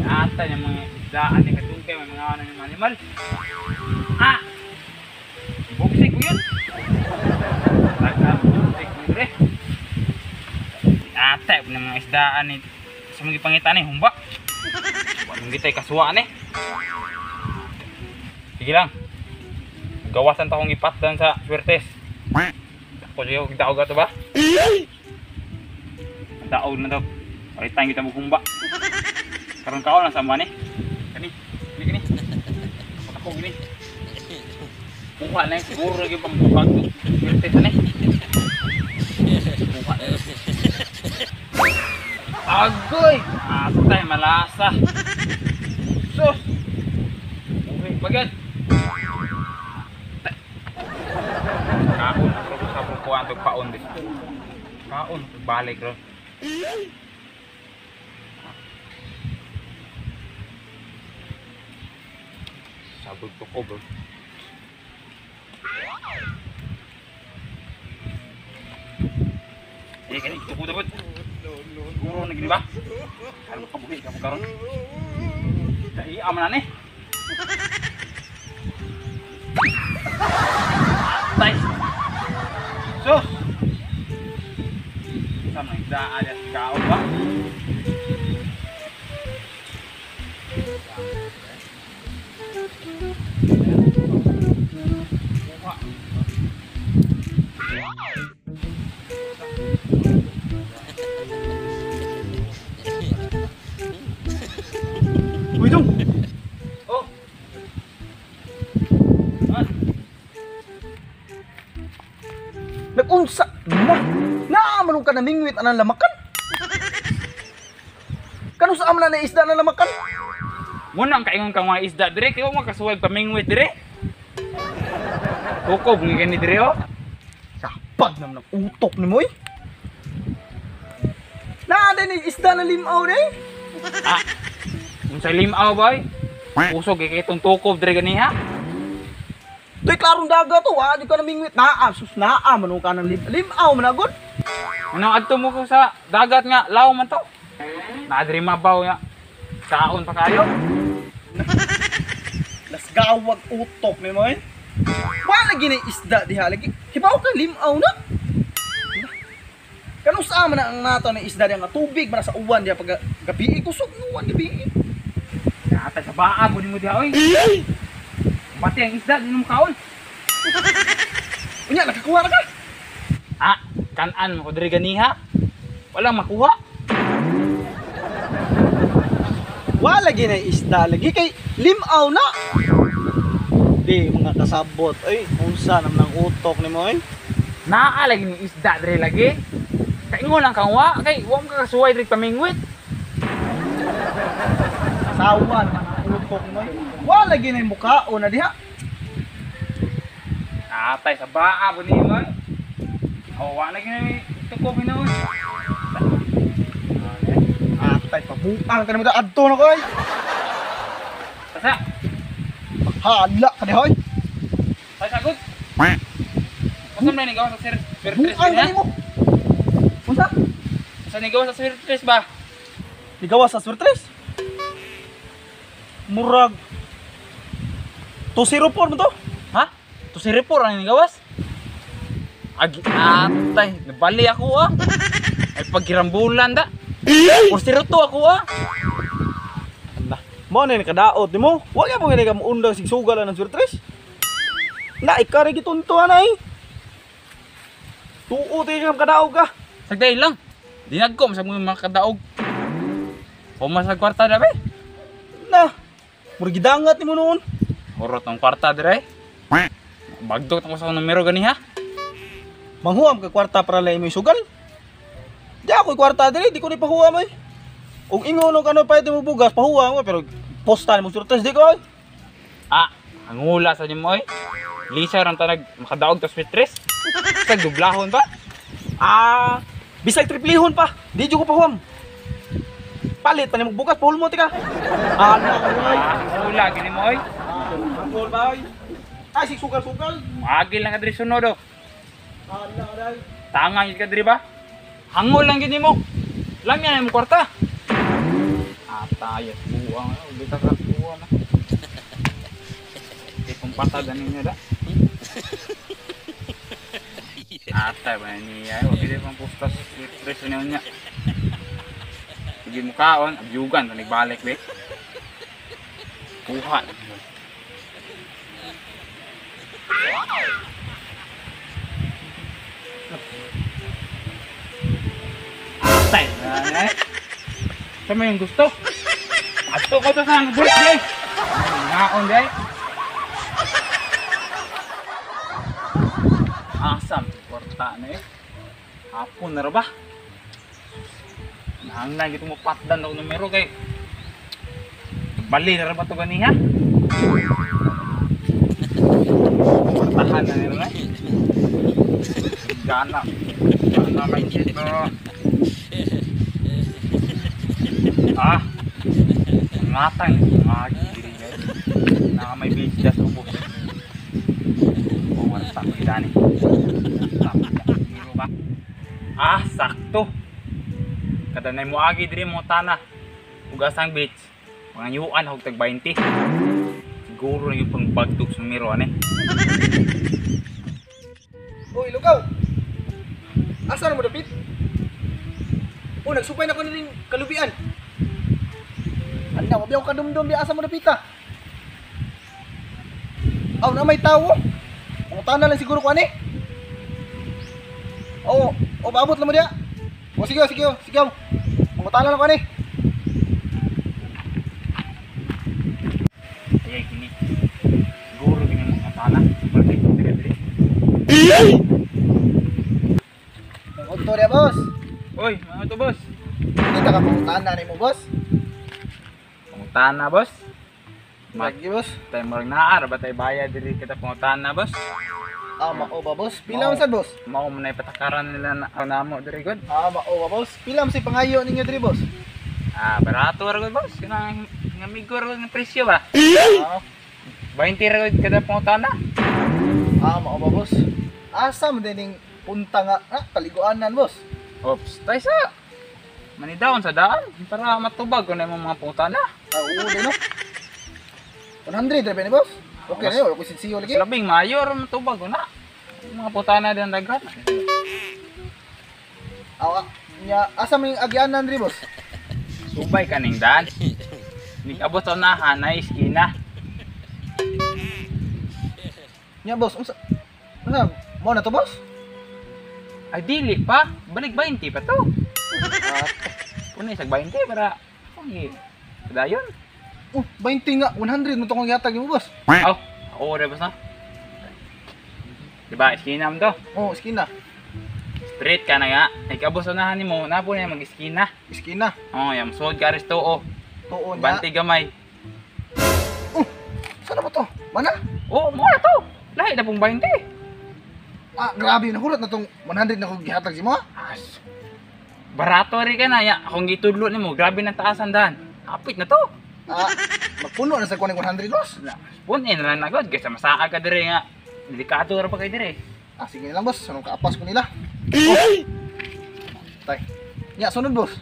Ata yung mga isdaan ni kadugay, may mga ano yung animal. Ah! Buksik ko yun. Buksik ko yun. Ata yung mga isdaan ni sa mga pangitan ni humba. Walang gitay kasuwaan eh. Sige lang. Gawasan ta akong ipatdan sa swertes. Ako siya daog ato ba? Daog na daw. Palitan kita mo humba. Karon kaon lang sama ni. Kani, kani kani. Ako gini. Kuha na siguro lagi pang bag. Swertes ani. Kuha. Agoy! Atay malasa. Sus. Uy, bagad. Kaon ako sa kuan tog paon dis. Kaon balik ro. Sabog to ko bro. Eh kani tuko dapat. Siguro na gini ba? Karon kabuhi ka mo karon. Dai aman na ni. Atay. Sus. Sama isda ada kaon ba? Uy, dong. Oh. Ah, Nag-unsa na. Naaman ka na mingwit anang lamakan. Kano sa amna na isda na lamakan? Muna ang kaingon kang mga isda dire kay wa makasuwag pamingwit dire. Tukob nga gani dire oh. Sapag naman ang utok ni mo eh. Naa din isda na limaw de. Ah. Unsa limaw boy? Usog kay itong tukob dire ganiha. Toy klarong dagat to, wa di ka namingwit. Naa sus naa man ka ng limaw man agod. Anong adto mo ko sa dagat nga law man to? Naa diri mabaw nga. Kaon pa kayo? Lasgawag utok ni mo eh. Wa lagi na isda diha lagi. Hibaw ka limaw na. Kano sa man ang nato na isda diha nga tubig man sa uwan diha pag gabi kusog uwan gabi. Ata sa baa po nimo diha oy. Pati ang isda di mo kaon. Unya nakakuha na ka. Ah, kan-an mo ko diri ganiha. Walang makuha. Wa lagi na isda lagi kay limaw na. Di mga kasabot ay unsa naman ang utok nimo ay. Naa lagi ni isda diri lagi. Kaingon lang kang wa kay wa mo kakasuway diri pamingwit. Sawa naman ang utok nimo ay. Wa lagi na mukao na diha. Atay sa baa po nimo ay. Oh, wa lagi na tukob hinuon. Atay pabuang ka nimo adto na ko ay. Tasa, Hala ka diha ay. tasa sagot. Unsa man ni gawa sa sir Sir Tres Buang ka ganiha? nimo. Unsa? Unsa ni gawa sa Sir Tres ba? Ligawa sa Swertres? Murag 204 mo to? Ha? To si Repor ang nigawas? Agi atay, nabali ako ah. Ay pagkirambulan da. 402 ako ah. Ala, mo na nakadaot nimo. Wa gyud mo gani ka muundang sig sugal ng Swertres. Na ikari gituntuan ay. Tuo tayo ka kadaog ka. Sagday lang. Dinagkom sa mga kadaog. Pumasag kwarta na be. Na. Murag gidangat nimo noon. Hurot ang kwarta dire. Bagdok ko sa numero ganiha. Manghuam ka kwarta para lang imo sugal. Di ako kwarta dire, di ko ni pahuam ay. Ug ingon og ano pwede mo bugas pahuam ko pero posta nimo Swertres di ko ay. Ah, angula sa nimo oy. Lisa ran tanag makadaog ta sweet. Sa dublahon pa. Ah, bisag triplihon pa. Di jud ko pahuam. Palit pa nimo bugas pahul mo tika. Ah, na ko ay. Ah, angula gini mo oy. Angol ba ay? Ay sig sugal-sugal. Agil lang ka diri sunod oh. Ala dai. Tanga gid ka diri ba? Hangol lang gini mo. Lamya na imong kwarta. Atay, buang. Di ka kakuha na. Di kong patag ninyo da. Atay ba niya? Huwag hindi pang pustas presyo niya niya. Sige mo kaon, abyugan, nagbalik be. Kuha. Atay na eh. Sama yung gusto. Ato ko to sa birthday. Ngaon day. Asam kwarta na eh. Hapon na ra ba? Nahanglan gito mo patdan ako numero kay. Bali na ra ba to ganiha? Kwartahan na nila eh. Gana. Gana kay dito. Ah. Ngatang ngagi diri guys. Naka may beach just ubos. Oh, wala pa dani. Ba? Ah, sakto. Kada nay moagi diri mo tana. Ugasang beach. Panganyuan og tag 20. Siguro na yung pangbagtog sa numero ane. Uy, lugaw. Asa na mo dapit? Oh, nagsupay na ko ning kalubian. Anda, wabiyaw ka dumdum di asa mo dapita. Aw, na may tawo. Pangutana lang siguro ko ani. Oo, oh, paabot lang mo diya. O sige, sige, sige. Pangutana lang ko ani. Ayay kini. Siguro kini mo tana. Balik diri diri. Udto diya, boss. Oy, mga to boss. Hindi ta ka pangutana nimo, boss. Pangutana, boss. Lagi, boss. Tay murag naa ra ba tay bayad diri kita pangutana, boss? Ah, mao ba, boss? Pila man sad, boss? Mao man nay patakaran nila na namo diri god. Ah, mao ba, boss? Pila man say pangayo ninyo diri, boss? Ah, barato ra gud, boss. Kanang amigo ra gud nga presyo ba? Ah, 20 ra gud kada pangutana. ah, mao ba, boss? Asa man din ning punta nga ah, paliguanan, boss? Oops, tay sa manidaon sa daan para matubag kung na imong mga pangutana. Ah, oo, din no. 100 ra ba ni, boss? Okay na yun, wala ko sinsiyo lagi. Labing maayo ra matubag ko na. Mga putana din daghan. Ah, nya asa man yung agianan diri, boss? Subay kaning daan. Nikabot sa unahan na iskina. Nya, boss, unsa? Unsa? Mo na to, boss? Ay dili pa, balik 20 pa to. Ah, Unay sag 20 para okay. Dayon. oh, 20 nga, 100 mo to kong gihatag nimo, boss. Aw, ako ra boss na. Diba, iskina mo to. Oh, iskina. Straight ka na nga. Nikabot sa unahan nimo, napo na mag-iskina. Iskina. Oh, yam suod ka res tuo. Tuo nya. Bante gamay. Oh, saan na ba to? Mana? Oh, mo na to. Lahi na pong 20. Ah, grabe, nahulot na tong 100 na kong gihatag si mo. As. Barato rin ka na. Ya, akong gitudlo nimo, grabe na taasan daan. Kapit na to. Ah, magpuno na sa kuning 100, boss. Punin na lang na god kaysa masaag ka dire nga. Delikado ra pa kay dire. Ah, sige na lang, boss. Anong kaapas ko nila? Oh. Tay. Nya, sunod, boss.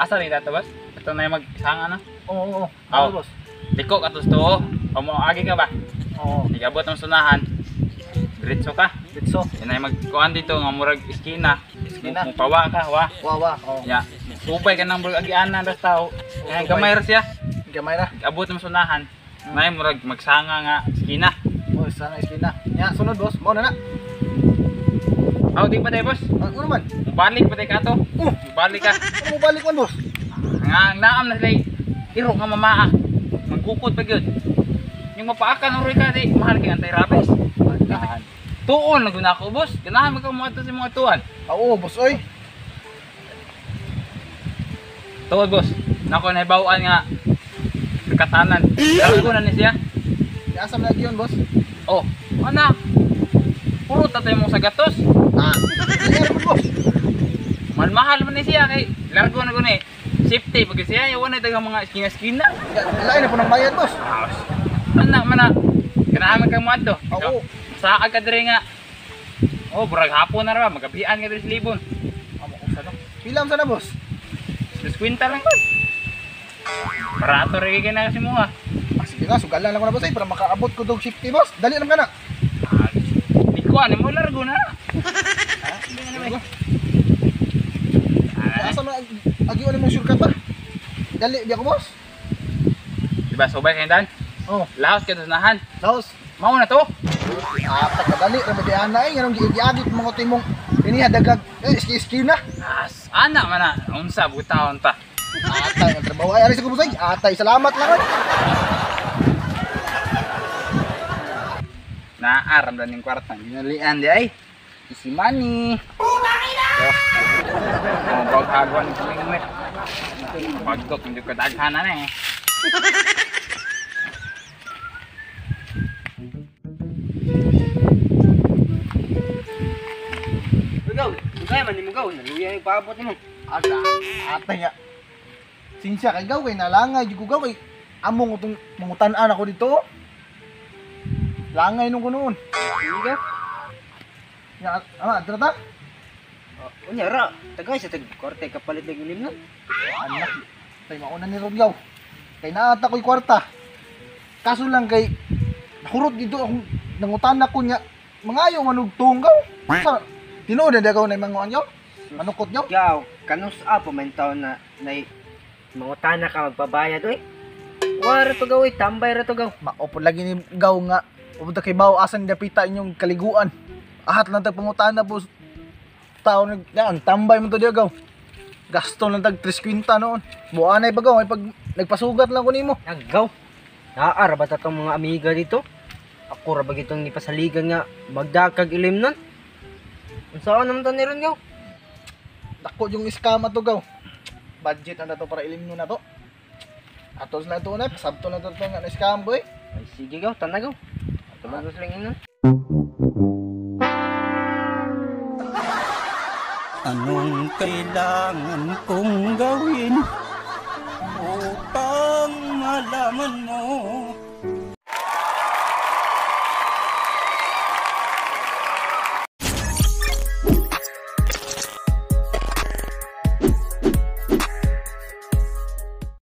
Asa rin dato, boss? Ito na yung magsanga na. Oo, oo, oo. Aw. Ano, boss? Liko ka to to. O mo agi ka ba? Oo. Igabot ang sunahan. Diretso ka. Ditso. Yan ay magkuan dito nga murag iskina. Iskina. Mupawa ka, wa. Wa, wa. Oo. Ya, subay ka nang murag agianan ra tao. Kaya gamay ra siya. Gamay na. Abot ang sunahan. Nay murag magsanga nga iskina. Oh, sana iskina. Nya, sunod, boss. Mao na na. Aw, di pa tayo, boss. Ano naman? Mubalik pa tayo ka to. Oh, Mubalik ka. ano mo balik man, boss? Nga ang naam na sila iro nga mamaa. Magkukod pa gyud. Yung mapaakan uroy ka di mahal kay anti-rabies. Tuon na guna ko, boss. Ganahan man ka mo adto sa mga tuan. Ah, oo, boss, oy. Tuod, boss. Nako nahibawaan nga katanan. Largo na ni siya. Nya, asa man lagi yun, boss? Oh, ana. Puro tatay mo sa gatos. Ah, ano man, boss? Mahal-mahal man ni siya kay largo na guna eh. Safety pag siya yawan na daghang mga iskina-iskina. Lain na po ng bayad, boss. Ana mana. Ganahan man kang moadto. Oo. Saag ka diri nga. Oh, burag hapon na ra ba, magabian ka diri sa libon. Amo ko sana. Pila man sana, boss? Diskwenta lang ko. Barato rin ka na kasi mo ah. Ah, sige na, sugalan lang ko na boss ay para makaabot ko dog 50 boss. Dali lang ka na. Ah, di ko ano mo largo na. Ah, hindi na naman. Ah, Asa man agiwan nimo shortcut ba? Dali di ako boss. diba subay kayo dan? Oh, Laos ka nahan. laos. Mao na to. Ata kadali ra ba di ana eh nganong giagi mga timong dinhi dagag eh iski-iski na. As, ana man na. Unsa butawon ta. Atay ang trabaho ay ari sa kubusay. Atay salamat lang. Oy. Naaram lang ning kwarta. Ginalian di ay. Easy money. Oh. Oh, baghagwan ni kumingwit. Bagdok hindi ko daghanan na eh. Gaw, kaya man nimo gaw, naluya yung paabot nimo. Asa atay nga. Sinsya kay gaw kay nalangay jud ko gaw kay among utong mangutan-an ako dito. Langay nung ko noon. Sige gaw. Ya, ama, adto na ta. Oh, unya ra, tagay sa tag korte kapalit ng ilim nun. Anak, tay mauna ni Ron gaw. Kay naata ko'y kwarta. Kaso lang kay nahurot dito akong nangutan ako niya. Mangayo manugtong gaw. Sa tinuod na gaw na manguan gaw. Manukot gaw. Gaw, kanus a pa man taon na nay mangutana ka magbabayad oy. Wa ra to gaw oy, tambay ra to gaw. Mao po lagi ni gaw nga ubuta kay bawo asan dapita inyong kaliguan. Ahat lang tag pangutana po tao nag yan, tambay mo to diya gaw. Gasto lang tag 3.50 noon. Buanay pa gaw, ay pag nagpasugat lang ko nimo. Naggaw. Naa ra ba ta tong mga amiga dito? Ako ra ba gitong ipasaligan nga magdakag ilim nun? Unsaon naman to ni ron gaw? Dako yung scam ato gaw. Budget na to para ilimno na to. Atos na to na, pasabto na to to nga na scam boy. Ay sige gaw, tana gaw. Ato lang gusto lang inon. Anong kailangan kong gawin upang malaman